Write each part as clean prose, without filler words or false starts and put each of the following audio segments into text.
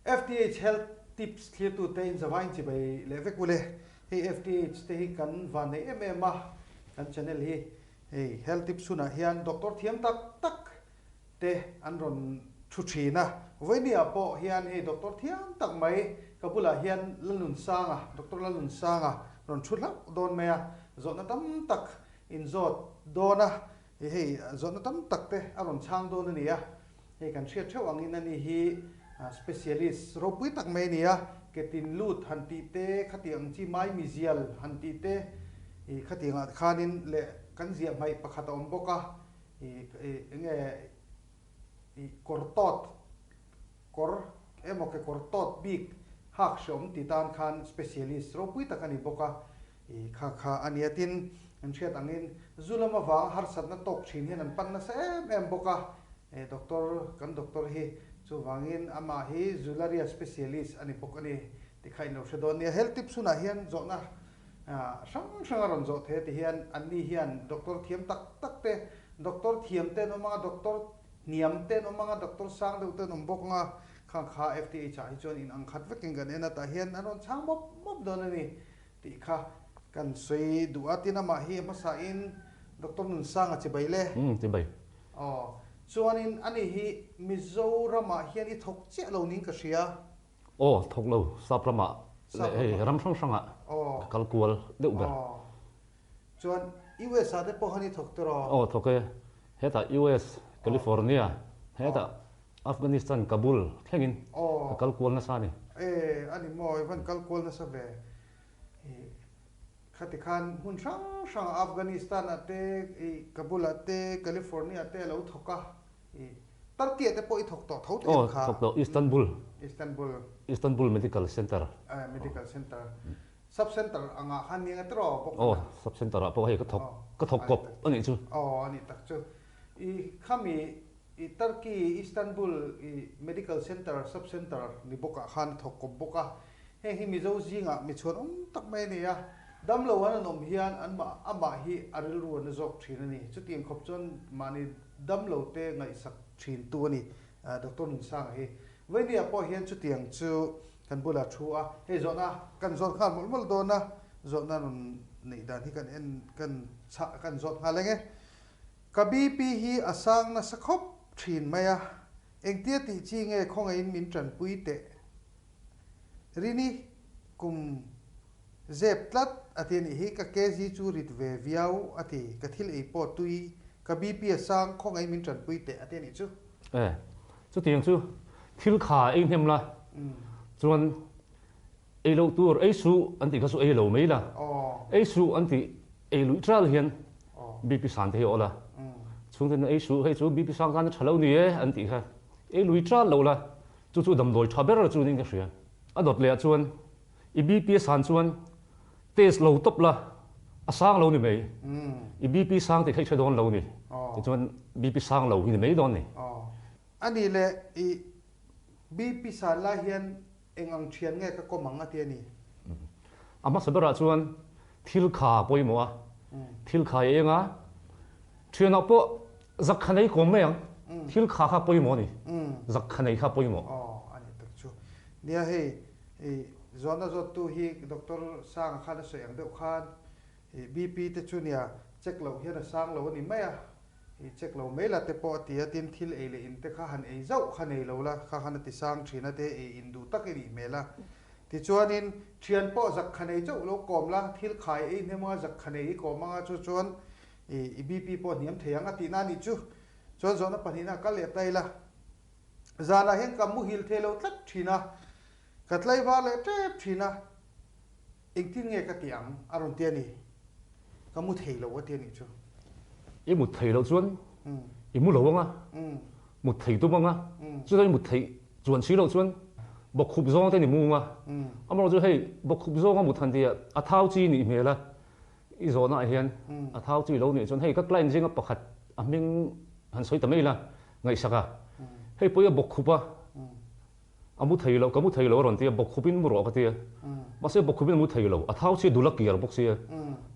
FTH Health Tips thlirtute in zavai in chibai leh vek ule. Hei FTH te hi kan van nei em em a, kan channel hi hei Health Tips hunah hian doctor thiam tak tak te an rawn thu thin a. Vawinia pawh hian hei doctor thiam tak mai ka bulah hian Lalnunsanga, Doctor Lalnunsanga rawn thu hlauh dawn mai a, zawhna tam tak in zawt dawn a, hei zawhna tam tak te a rawn chhang dawn a ni a. Hei kan hriat theuh angin ani hi specialist ropui tak mai a ni a, ke tin lut han tih te, khatiang ang chi mai mizial han tih te, ih khatiangah khanin leh kan ziah hmaih pakhat a awm bawk a, ih eng nge ih kawr tawt kawr emaw ke kawr tawt bik hak hreawm ti tan khan specialist ropui tak a ni bawk a, ih kha kha a nia tin kan hriat angin zu lam avanga harsatna tawk thin hian an pan nasa em em bawk a, eh doctor kan doctor hi chuvangin amah hi Zularia specialist a ni bawk a ni ti kha in lo hre dawn nia. Health tips hunah hian zawhna hrang hrang a rawn zawh thei a ti hian anni hian doctor thiam tak tak te doctor thiam te an awm anga doctor hniam te an awm anga doctor sang deuh te an awm bawk anga khang kha FTH ah hi chuan in ang khat vekin kan en a tah hian an rawn chhang mawp mawp dawn a ni tih kha kan sawi duh a tin amah hi a hmasa in Doctor Nunsanga chibai le. Umm chibai. Aw chuanin ani hi Mizoramah hian i thawk chiah lo ning ka hria. Aw thawk lo sap ramah leh hei ram hrang hrangah ka kal kual deuh ber. Aw chuan US ah te pawh khan i thawk tiraw? Aw thawk e, hetah US, California, hetah Afghanistan, Kabul thlengin ka kal kual nasa a ni. E a ni maw, i van kal kual nasa ve. Khati khan hmun hrang hrangah Afghanistan ah te, Kabul ah te, California ah te a lo thawk a. Turkey ah te pawh i thawk tawh tho teh em kha? Aw thawk tawh, Istanbul. Istanbul. Istanbul Medical Center. Medical Center. Sub Center angah khan nia nga tiraw bawk Aw, Sub Center ah pawh hei ka thawk, ka thawk kawp a nih chu. Aw, a nih tak chu. I khami i Turkey, Istanbul i Medical Center, Sub Center ni bawkah khan a thawk kawp bawk a. Heng hi Mizo zingah mi chhuan awm tak mai a ni a. Damlo an an awm hian anmah amah hi a rilru an a zawk thin a ni. Chutiang khawp chuan mahni damlo te ngaihsak thin tu a ni Doctor Nunsanga hi. Vawinia pawh hian chutiang chu kan bulah thu a, hei zawhna kan zawt nghal mawlh mawlh dawn a, zawhna rawn neih dan hi kan en kan chhah kan zawt nghal eng e. Ka BP hi a sang nasa khawp thin mai a, engtia tih chi nge khawngaihin min tanpui teh Rini kum zep tlat a ti a nih hi, ka kg chu rit ve viau a ti, ka thil ei pawh tui, ka BP a sang khawngaih min tanpui teh a ti a nih chu. E, chutiang chu thil kha ei hnem la, chuan ei loh tur ei suh an tih kha chu ei lo mai la, ei suh an tih ei luih tral hian BP san te hi a awl a, chhungten ei suh hei chu BP sang tan a tha lo ni e an tih kha ei lui tral lo la, Chu chu damdawi tha ber chu niin ka hria. A dawt leh ah chuan i BP a san chuan test lo tawp la, a sang lo ni mai. I BP sang tih kha i hre dawn lo ni. Tichuan BP sang lo hi ni mai dawn ni. A nih leh i BP san lai hian eng ang thian nge ka kawm ang a ti a ni. A hmasa berah chuan thil kha pawimawh a, thil kha i eng a, thianah pawh Zak kha nei kawm mai ang. Thil kha kha pawimawh a ni. Zak kha nei kha pawimawh. Aw, a ni tak chu. Nia hei, i zawhna zawttu hi Doctor Sanga khan a sawi ang deuh khan i BP te chu nia check loh hian a sang lo a ni mai a, i check lo mai la te pawh a ti a, tin thil ei leh in te kha han ei zauh kha nei lo la, kha khan a ti sang thin a te ei in duh tak i nih hmel a. Tichuanin thian pawh zak kha nei chauh lo kawm la, thil khai ei hnem anga zak kha nei i kawm anga chu chuan I BP pawh hniam thei ang a tihna a nih chu. Chuan zawhna pahnihna a kal leh ta ila. Zanah hian ka muhil thei lo tlat thin a, ka tlaivar leh tep thin a, engtin nge ka tih ang a rawn ti a ni. Ka mu thei lo a ti a nih chu. I mut thei loh chuan i mu lo ang a, mut thei tum ang a, chutah i mut theih chuan si loh chuan bawkkhup zawng te ni mu ang a, amaherawhchu hei bawkkhup zawnga mut han tih ah a thau chi nih hmel a, I zawhnaah hian a thau chu i lo nih chuan hei ka client zinga pakhat a hming han sawi ta mai ila ngaihsak a, hei pawh i a bawk khup a, a mu thei lo, ka mu thei lo a rawn ti a, bawk khupin mu rawh ka ti a, mahse bawk khupin a mu thei lo, a thau chi a dul a kiar bawk si a,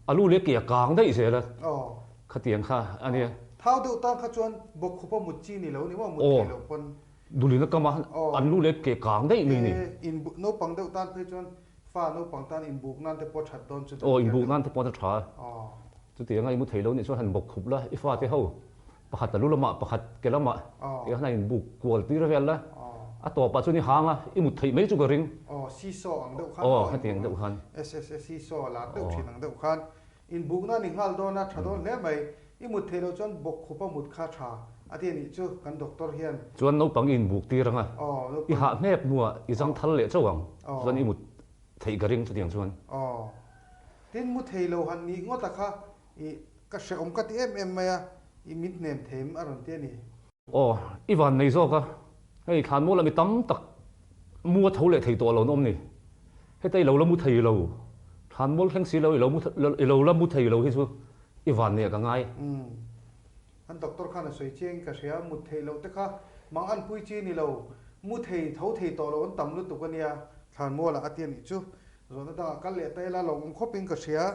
a lu leh ke a kang daih zel a, khatiang kha a nia. Thau deuh tan kha chuan bawk khupa mut chi ni lo ni maw, mut thei lo pawn. Dulin a kam a, an lu leh ke kang daih mai ni. Naupang deuh tan phei chuan fa naupang tan inbuk nan te pawh that dawn chu. Aw, inbuk nan te pawh a tha. Chutiang a i mu thei lo nih chuan han bawk khup la, i fate ho pakhat a lu lamah pakhat ke lamah tiang khan a inbuk kual tir vel la, a tawpah chuan i hang a, i mut theih mai chu ka ring. Aw, seesaw ang deuh khan. Aw, hetiang deuh khan. SSA seesaw lar deuh thin ang deuh khan. Inbukna ni nghal dawn a, tha dawn hle mai. I mut theih loh chuan bawk khupa mut kha tha a ti a nih chu kan doctor hian. Chuan naupang i inbuk tir ang a, i hah hnep hnuah i zang thal leh chauh ang, chuan i mut theih ka ring chutiang chuan. Aw. Tin mu thei lo han nih ngawt a kha i ka hrehawm ka ti em em mai a, i min hnem theim a rawn ti a ni. Aw, i van nei zawk a, hei thlanmual ah mi tam tak mu a tho leh thei tawh lo an awm ni. Heta i lo la mu thei lo, thlanmual thleng si lo i lo mu i lo la mu thei lo hi chu i van nei ah ka ngai. Umm. An doctor khan a sawi chiang in ka hria, mut theih loh te kha mang an pui chi ni lo, mu thei tho thei tawh lo an tam lutuk a nia, thlanmual ah a ti a nih chu. Zawhna dangah kal leh ta ila lo awm khawp in ka hria.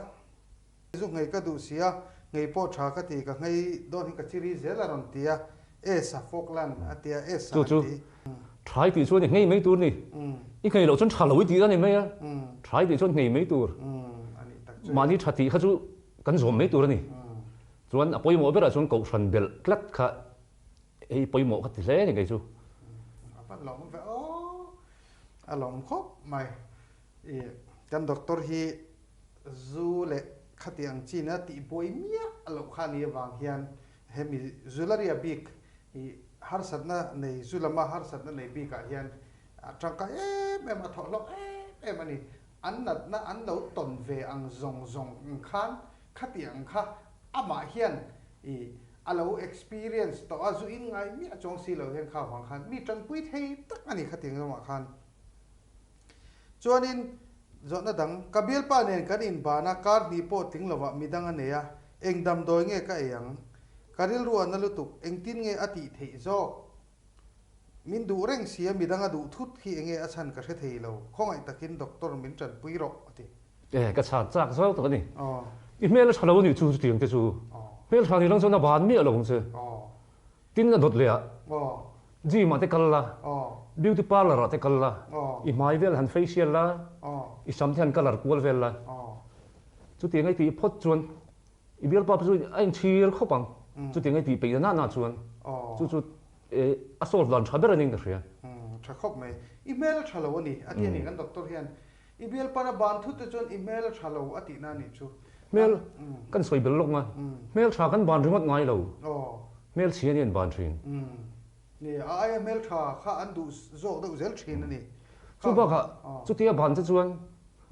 Zu nghei ka duh si a, nghei pawh tha ka ti, ka nghei dawn hi ka chiri zel a rawn ti a, Esa Falkland a ti a, Esa a ti. Tha i tih chuan i nghei mai tur ni, i nghei loh chuan tha lo i tih a ni mai a, tha i tih chuan nghei mai tur, mahni tha tih kha chu kan zawm mai tur a ni. Chuan a pawimawh berah chuan kohhran belh tlat kha hei pawimawh ka ti hle a ni kei chu. A van lawm ve aw, a lawm khawp mai. I kan doctor hi Zu leh khati ang chin a tihbuai miah loh kha ni avang hian hemi Zularia bik i harsatna nei, zu lama harsatna nei bikah hian a tangkai em em, a thawhhlawk em em a ni. An natna an lo tawn ve ang zawng zawng ang khan khati ang kha amah hian i a lo experience tawh a, zu in ngai miah chuang si lo hian kha avang khan mi tanpui thei tak a ni khati ang lamah khan. Chuanin, zawhna dang, ka bialpa nen kan inban a, kar hnih pawh tling lovah midang a nei a, eng damdawi nge ka ei ang? Ka rilru a na lutuk, engtin nge a tih theih zawk? Min duh reng si a, midang a duh thut khi enge a chhan ka hre thei lo, khawngaih takin doctor min tanpui rawh, a ti. E, ka chhan chak zawk tak a ni. I hmel a tha lo a nih chu chutiang te chu. Hmel tha ni lang chuan a ban miah lo ang che. Tin a dawt leh ah gym ah te kal la, beauty parlour ah te kal la, i hmai vel han facial la, i sam te han colour kual vel la. Chutiang a i tih phawt chuan i bialpa chu a inchhir khawp ang. Chutiang a i tih peih na na chuan chu chu a solve dan tha ber a niin ka hria. Tha khawp mai. I hmel a tha lo a ni a ti a ni kan doctor hian. I bialpan a ban thut te chuan i hmel a tha lo a tihna a nih chu. Hmel kan sawi bel lawk nga, hmel tha kan ban ringawt ngai lo, hmel chhia nih an ban thin. Ni, a aia hmel tha kha an duh zawk deuh zel thin a ni. Chu bakah chutia ban te chuan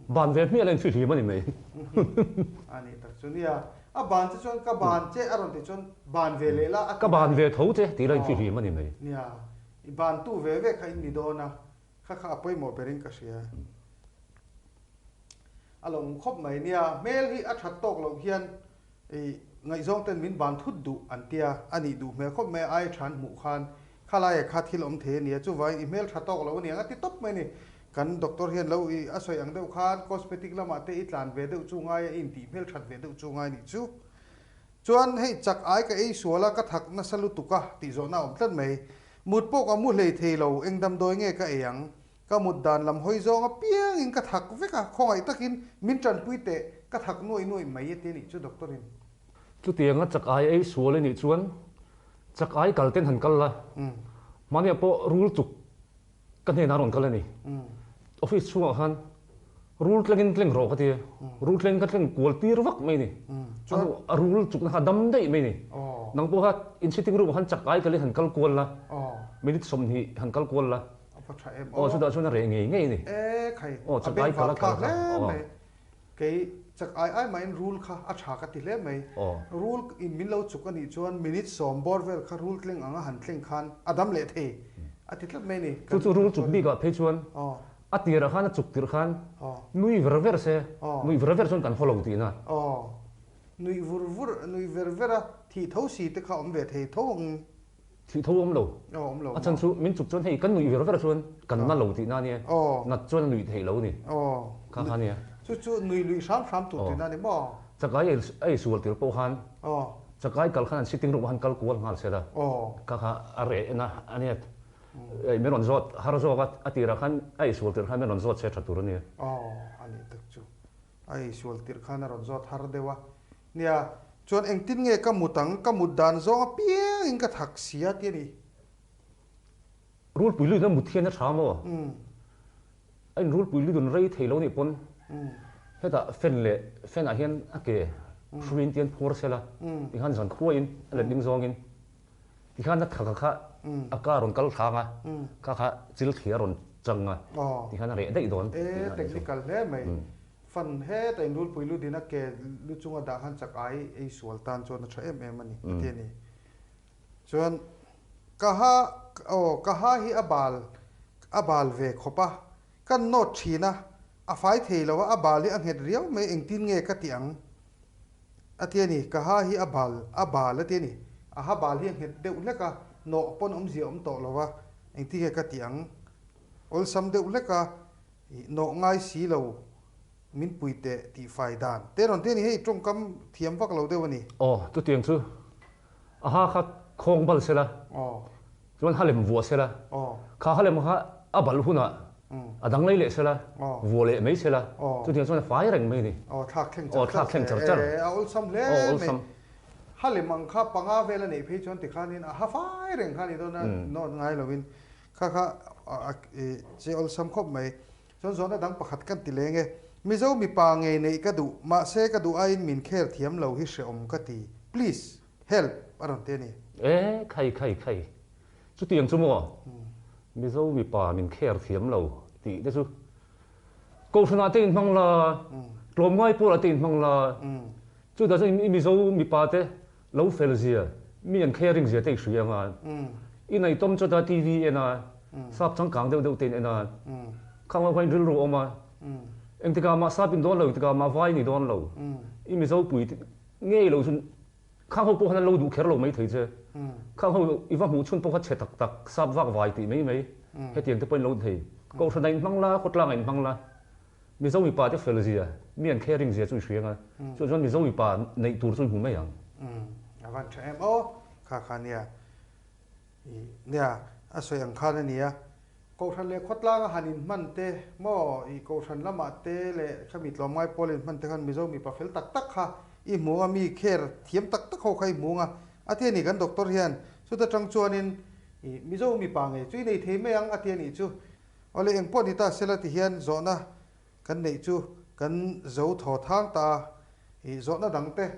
ban ve hmiah la infihlim a ni mai. A nih tak chu nia, a ban che chuan ka ban che a rawn tih chuan ban ve leh la a tih. Ka ban ve tho che tih la infihlim a ni mai. Nia, i ban tu ve ve kha in ni dawn a. Kha kha a pawimawh berin ka hria. A lo awm khawp mai nia, hmel hi a that tawk loh hian i ngaihzawng ten min ban thut duh an tia, a nih duh hmel khawp mai a, ai tha an hmuh khan kha laiah kha thil awm thei a nia, chuvangin i hmel tha tawk lo a niang a ti tawp mai a ni. Kan doctor hian lo i a sawi ang deuh khan cosmetic lamah te i tlan ve deuh chu ngai a, i intih hmel that ve deuh chu ngai a nih chu. Chuan hei chak ai ka ei sual a, ka thak nasa lutuk a tih zawhna a awm tlat mai. Mut pawh ka mu hlei thei lo, eng damdawi nge ka ei ang? Ka mut dan lam hawi zawng apiangin ka thak vek a, khawngaih takin min tanpui teh, ka thak nuaih nuaih mai a ti a nih chu doctor in. Chutianga chak ai ei sual i nih chuan chak ai kal ten han kal la, mahniah pawh rul chuk ka hnenah a rawn kal a ni. Office chhungah khan rul tlengin tleng rawh ka ti a, rul tlengin ka tleng kual tir vak mai a ni. A rul chukna kha a dam daih mai a ni. Nang pawh kha in sitting room ah khan chak ai kalin han kal kual la, minute 20 han kal kual la, aw chutah chuan a reh ngei ngei a ni. Aw chak ai kal a kal kha. Kei chak ai ai mahin rul kha a tha ka ti hle mai. Rul in min lo chuk a nih chuan minute sawm bawr vel kha rul tleng anga han tleng khan a dam leh thei a ti tlat mai a ni. Chu chu rul chuk bikah phei chuan a tirah khan a chuk tirh khan nui ver ver se, nuih ver ver chuan kan haw lo tihna. Nuih vur vur, nuih ver ver a thih tho si te kha awm ve thei tho ang. Thih tho awm lo. Awm lo. A chhan chu min chuk chuan hei kan nuih ver ver chuan kan na lo tihna a nia. Nat chuan a nuih theih lo a ni. Kha kha a nia. Chu chu nui luih hram hram tur tihna a ni maw? Chakai a ei sual tir pawh khan chakai kal khan an sitting room ah khan kal kual nghal se la. Kha kha a reh na a nia. Min rawn zawt har zawk a, a tirah khan a eisual tirh khan min rawn zawt se tha tur a ni. Aw, a nih tak chu. A eisual tirh khan a rawn zawt har deuh a. Nia, chuan engtin nge ka mut ang, ka mut dan zawng apiangin ka thak si a ti a ni. Rulpui luin a mut hian a tha maw? A in rulpui ludun rei thei lo nih pawn hetah fan leh fan ah hian a ke hruiin tian phuar sela tikhan zan khuaiin a let ding zawngin tikhan a thaka kha a ka rawn kal thlang a kha kha chil thli a rawn chang a tikhan a reh daih dawn E technical hle mai fan heta in rulpui ludin a ke lu chunga dah khan chak ai ei sual tan chuan a tha em em a ni a ti a ni. Chuan ka ha aw ka ha hi a bal a bal ve khawp a, kan nawt thin a, a fai thei lo a, a bal hi a nghet riau mai engtin nge ka tih ang a ti a ni, ka ha hi a bal a bal a ti a ni, a ha bal hi a nghet deuh hlek a, nawh pawn awmzia awm tawh lo a, engtin nge ka tih ang awlsam deuh hlek a, nawh ngai si lo Min pui teh tih fai dan te rawn ti a ni, hei tawngkam thiam vak lo deuh a ni. Aw, chutiang chu a ha kha khawng bal sela, chuan ha lem vuah sela, kha ha lem kha a bal hunah a dang lei leh sela, vuah leh mai sela, chutiang chuan a fai reng mai a ni. Aw, thlak thleng char char. Aw, thlak thleng char char. A awlsam hle mai. Aw, awlsam. Ha lem ang kha panga vel a neih phei chuan tikhanin a ha fai reng kha a ni dawn a, nawt ngai lovin kha kha che awlsam khawp mai. Chuan zawhna dang pakhat kan ti leng e. Mizo mipa ngei neih ka duh, mahse ka duh aiin min kher thiam lo hi hreawm ka ti. Please, help a rawn ti a ni. E, khai khai khai. Chutiang chu maw? Mizo mipa min kher thiam lo tih te chu Kohhranah te inhmang la, tlawmngai pawlah te inhmang la, chutah chuan i Mizo mipa te lo fel zia, mi an caring zia te i hria anga, i ngaitawm chawt a TV en a, sap changkang deuh deuh te in en a, khang ho khan rilru awm a, engtikah mah sap in dawn lo, engtikah mah vai ni dawn lo, i Mizo pui ngei lo chu khang ho pawh khan an lo duh kher lo mai thei che, khang ho i va hmuh chhun pawh kha chhe tak tak, sap vak vai tih mai mai, hetiang te pawh in lo thei. Kohhran a inhmang la, khawtlang a inhmang la. Mizo mipa te fel zia, mi an caring zia chu i hria anga, chuan chuan Mizo mipa neih tur chu i hmu mai ang. Umm, a van tha em aw, kha kha nia, i nia, a sawi ang khan a nia. Kohhran leh khawtlang a han inhman te maw, i kohhran lamah te leh khami tlawmngai pawl inhman te khan Mizo mipa fel tak tak kha i hmu anga, mi care thiam tak tak ho kha i hmu anga, a ti a ni kan doctor hian, chuta tang chuanin i Mizo mipa ngei chu i nei thei mai ang a ti a nih chu. Awle eng pawh ni ta sela ti hian zawhna kan neih chu kan zo thaw thang ta a, ih zawhna dang te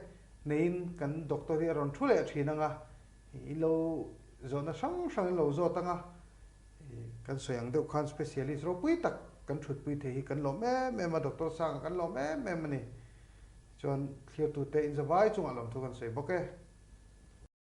neiin kan doctor hi a rawn thu leh thin ang a, ih in lo zawhna hrang hrang in lo zawt ang a, ih kan sawi ang deuh khan specialist ropui tak kan thutpui thei hi kan lawm em em a, doctor Sanga kan lawm em em a ni. Chuan thlir tute inzavai chungah lawmthu kan sawi bawk e.